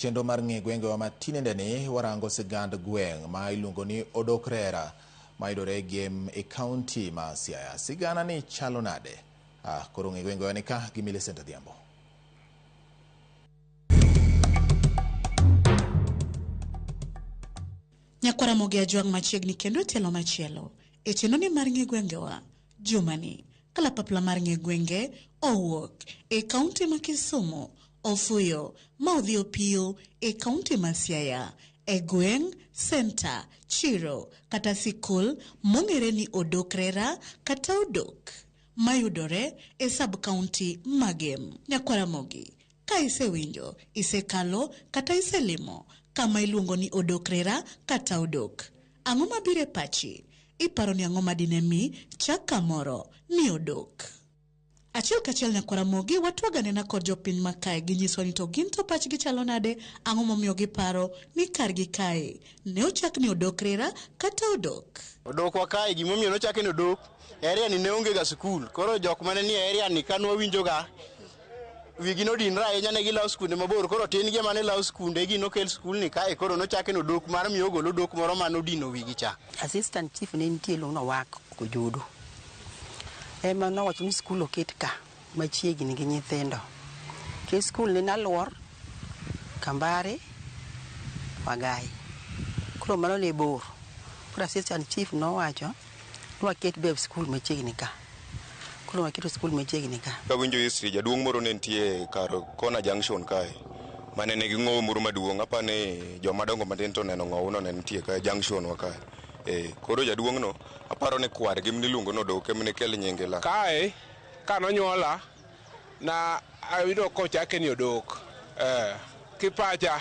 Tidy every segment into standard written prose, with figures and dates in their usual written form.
Chenro mar ng'i gwengewa ma tinendeni warango sigand gweng' ma iluongo ni Odok Rera ma yudore e Gem e kaunti ma Siaya. Sigana ni chalo nade? Ah, koro ng'i gwengewa ni ka gi Millicent Adhiambo. Nyakwara Ramogi Ajwang' machiegni kendo e tielo machielo. E chenroni mar ng'i gwengewa, jumani, kalapapla mar ng'i gwenge owuok e kaunti ma Kisumu, ofuyo ma odhi opiyo e kaunti ma Siaya, e gweng', senta, chiro kata sikul mong'ere ni Odok Rera kata Odok mayudore e sub-county ma Gem. Nyakwara Ramogi, ka isewinjo, isekalo kata iselimo kama iluongo ni Odok Rera kata Odok, ang'o mabiro e pachi? Iparo ni ang'o madine mi chak kamoro ni Odok? Achiel kachiel nyakwara Ramogi, watwag anena kod jopiny ma kae ginyiswa ni to gin to pachgi chalo nade, ang'o momiyo giparo ni kargi kae ne ochak ni Odok Rera kata Odok. Odokwa kae gimomiyo nochake ni Odok, area ni ne onge ga sikul. Koro jok mane nie area ni ka nwawinjo ga wigi nodinre ahinya ne gilawo skunde mabor. Koro tin gi ema ne lawo skunde gi nokel skul ni kae koro nochake ni Odok mar mi ogol odok moro mane odino wigi cha. Assistant chief ne nitie iluongo ni Owak Ojodo. Ema nowacho ni skul oket ka machiegni gi nyithindo. Nikech skul ne Naluor, Kambare, Wagai. Koro mano ne bor. Koro assistant chief nowacho ni waket be skul machiegni ka. Koro waketo skul machiegni ka. Kawinjo history, jaduong' moro ne nitie kar Kona Junction kae mane nigi ng'owu moro maduong'. Apa ni joma dongo matin to oneno ng'owu no ne nitie kae junction wa kae. Koro jaduong' no aparo ni kwargi miluongo ni Odok ema ne kel nyinge la. Kae kanonyuola na ayudo kochake ni Odok. Kipacha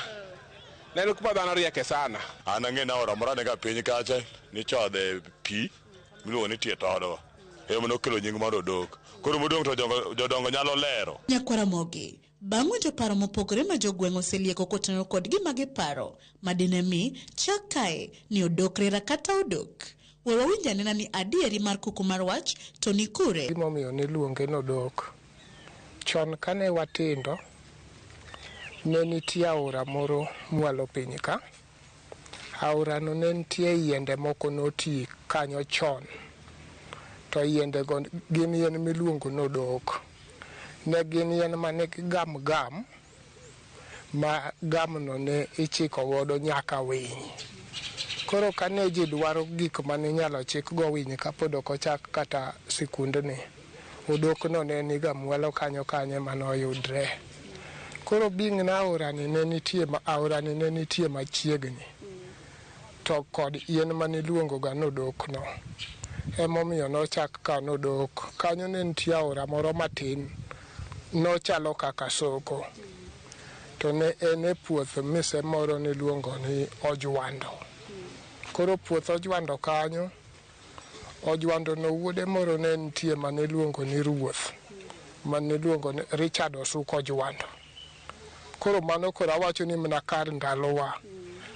ne en kuma dhano rieke sana. An ang'e ni aora moro ane ga piny kacha nichodhe pi miluongo ni tie todo. Ema nokelo nying mar Odok. Koro modong' to jodongo nyalo lero. Nyakwara Ramogi, bang' winjo paro mopogore ma jogweng' oselieko kotenore kod gima giparo madine mi chak kae ni Odok Rera kata Odok. We wawinj anena ni adieri mar kuku mar wach to ni kure. Gimomiyo niluonge ni Odok. Chon kane watindo, ne nitie aora moro mwalo piny ka. Aorano ne nitie yiende moko noti kanyo chon. To yiende go gin yien miluongo ni odok. Ne gin yien manigi gam gam, ma gamno ne ichiko godo nyaka winy. Koro kane ji dwaro gik mane inyalo chik go winy kapod ok ochak kata sikundni, odokno ne niga mwalo kanyo kanyo ema noyudre. Koro being na aorani ne nitie, aorani ne nitie machiegni to kod yien maniluongo ga ni odokno. Emomiyo nochak ka ni Odok. Kanyo ne nitie aora moro matin, nochalo kaka soko. To ne en e puoth mise moro niluongo ni Ojwando. Koro puoth Ojwando kanyo, Ojwando no wuode moro ne nitie maniluongo ni Ruoth, maniluongo ni Richard Osuko Ojwando. Koro mano koro awacho ni mana kar ndalowa.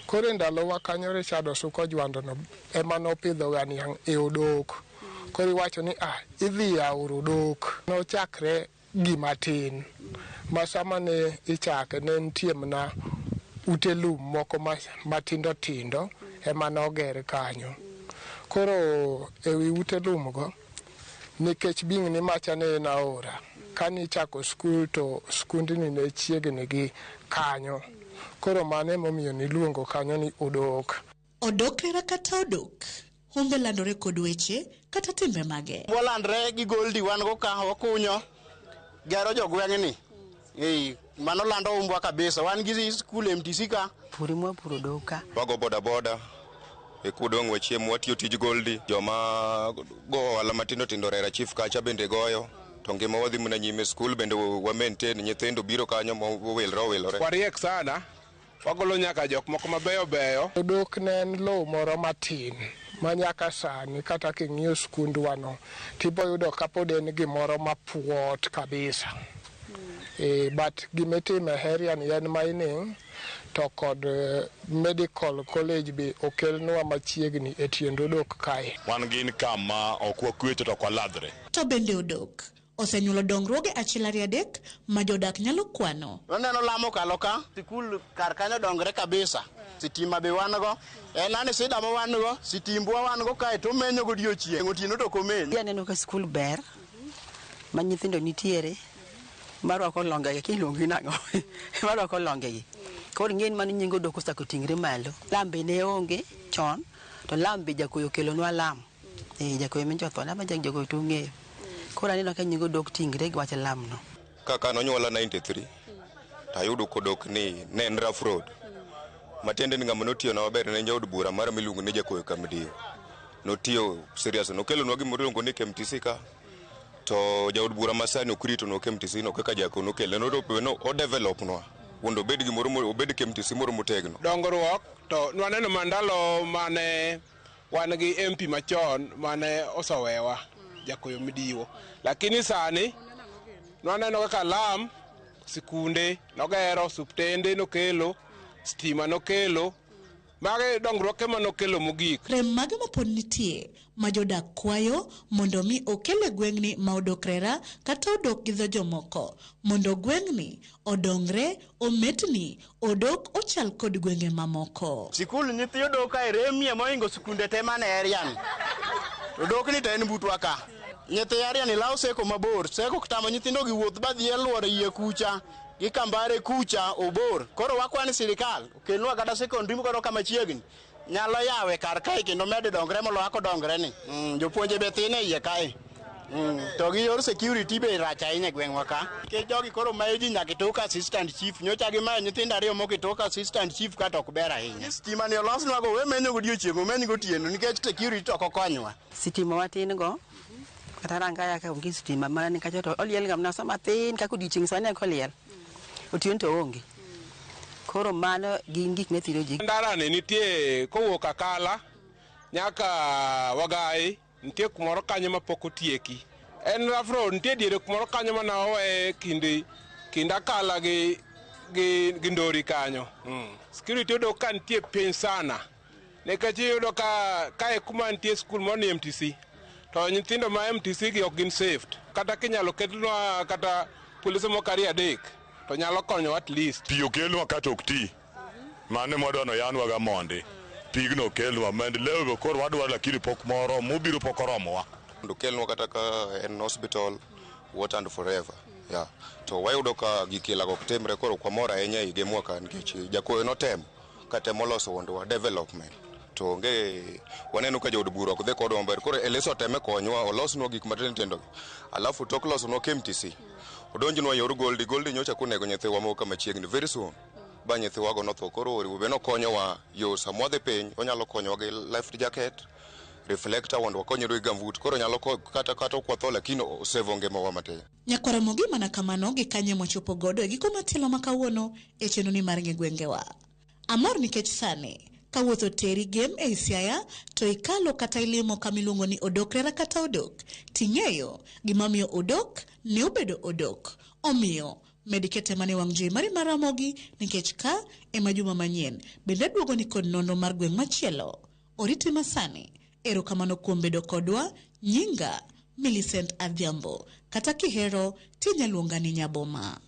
Koro e ndalowa kanyo Richard Osuko Ojwando no ema nopidho ga niang' e Odok. Koro iwacho ni idhi aoro Odok. Nochakre gima tin ma sama ne ichake ne nitie mana ute lum moko matindo tindo ema noger kanyo. Koro ewi ute lum go, nikech being ni macha ne en aora, kane ichako skul to skundni ne chiegni gi kanyo. Koro mano emomiyo niluongo kanyo ni Odok. Odok Rera kata Odok, humbe landore kod weche kata timbe mage. Walandre gi goldi wan go ka wakunyo gero jogweng'ni. Mano lando umbwa kabisa. Wan gi skul MTC ka. Puri mwapuro odok ka. Wago boda boda. E kudong' wachiemo watiyo tij goldi. Joma go ohala matindo tindo Rera Chief kacha bende goyo. To ngima wadhi mana nyime skul bende wa maintain nyithindo biro kanyo mowilre owilore. Wariek sana. Wagolo nyaka jok moko mabeyo beyo. Odok ne en lowo moro matin ma nyaka sani kata king'iyo skundwa no tiboyudo kapod en gimoro mapuot kabisa. But gimitimo e area ni en mining to kod medical college be okelnwa machiegni e tiend Odok kae. Wan gi income ma ok wakwecho to ok waladhre. To bende Odok. osenyuolo dongruoge achiel ariyo adek ma jodak nyalo kwano. Waneno lamo kalo ka, sikul kar kanyo dongre kabisa. Sitima be wan go, en ani sida ma wan go, sitimbwa wan go kae to omenyo godiochieng', otieno to ok omeny. Aneno ka skul ber ma nyithindo nitiere marwako longegi kiluongi nang'o marwako longegi koro ing'e ni mano nying Odok osechako ting're malo. Lam be ne onge chon to lam be jakoyo okelonwa lam. Jakoyo minjo otho na jakoyo to ung'eyo. Koro aneno ka nying Odok tingre gi wach lam no. Kaka nonyuola 93 to ayudo kodok ni ne en rough road. Matiende ni ng'ama notiyo na maber ne en jaod bura mara miluongo ni Jakoyo Kamdiyo. Notiyo serious, nokelonwa gimoro iluongo ni KMTC ka. To jaod bura masani ok ritonwa KMTC no kaka Jakoyo nokele. No o develop nwa mondo obed gimoro obed KMTC moro motegno. Dongruok to nwaneno mandalo mane wan gi MP machon mane osewewa Jakoyo Midiwo. Lakini sani nwaneno kaka lam, sikunde nogero, osiptende nokelo, stima nokelo. Mage dongruok ema nokelo mogik. Rem mage mapod nitie ma jodak kwayo mondo mi okel e gweng'ni ma Odok Rera kata Odok gi dho jomoko mondo gweng'ni odongre, ometni, Odok ochal kod gwenge mamoko. Sikul nyithi Odok kae remie mohingo sikunde te mane area ni. Odok ni to en butwa ka. Nyithi area ni lawo seko mabor, seko tamo nyithindo gi wuoth ba dhi e luoro yie kucha, gi Kambare kucha obor. Koro wakwa ni sirikal okelnwa kata secondary moro kama chiegni. Nyalo yawe kar kae kendo med dongre moloyo kaka odongre ni. Jopuonje be thin e iye kae. To gi yor security be rach ahinya e gweng'wa ka. Nikech jogi koro mayo ji nyaka itoka assistant chief. Nyocha gimayo nyithindo ariyo moko itoka assistant chief ka to ok ber ahinya. Stima ni olosnwa go we menyo godiochieng' omeny gotieno nikech security to ok okonywa. Sitima watin go kata rangaya ka onge sitima mana ni kacha to oliel ga mana sa mathin kaka odiochieng' sani eka oliel. Otieno to onge. Koro mano gin gik mathiro ji. Ndara ni nitie kowuok Akala nyaka Wagai nitie kumoro kanyo mapok otieki. En rough road nitie diere kumoro kanyo mana owe kind Akala gi Ndori kanyo. Security odok ka nitie piny sana. Nikech iyudo ka kae kuma nitie skul moro ni MTC. To nyithindo ma MTC gi ok gin safe. Kata kinyalo ketnwa kata polise moko ariyo adek to nyalo konyo at least. Pi okelnwa kata ok ti. Mano ema wadwa ni oyanwa ga mondi. Pigno okelnwa. Maendeleo be koro wadwaro lakini pok moro mobiro pok oromowa. Mondo okelnwa kata ka en hospital, water and forever. Yeah. To wayudo ka gik ilago ok timre koro ok wamor ahinya e higa mwaka nikech Jakoyo notemo katemo loso wondwa development. To onge waneno ka jood bura ok dhi kodwa maber. Koro Elisa oteme konywa olosnwa gik matindo tindo. Alafu tok losonwa KMTC. Odonjnwa yor Goldie. Goldie nyocha konego nyithiwa moko kama chiegni very soon. Ba nyithiwago notho. Koro oriwo be nokonyowa yo sama wadhi piny onyalo konyowa gi life jacket, reflector mondo wakonyre gi gumboot. Koro nyalo kata ok watho lakini osevo ngimawa matin. Nyakwara Mogi mana kamano gi kanye mwachopo godo e giko matielo ma kawuono e chenro ni mar ng'e gwengewa. Amor nikech sani kawuotho teri Gem ei Siaya to ikalo kata ilimo kama iluongo ni Odok Rera kata Odok ting'eyo gimomiyo Odok ne obedo Odok. Omiyo med kete mana e wang' jowi mari mar Ramogi nikech ka ema juma manyien bende aduogo ni kod nonro mar gweng' machielo. Oriti masani. Erokamano kuom bedo kodwa. Nyinga Millicent Adhiambo. Kata kihero tinya luonga ni Nyaboma.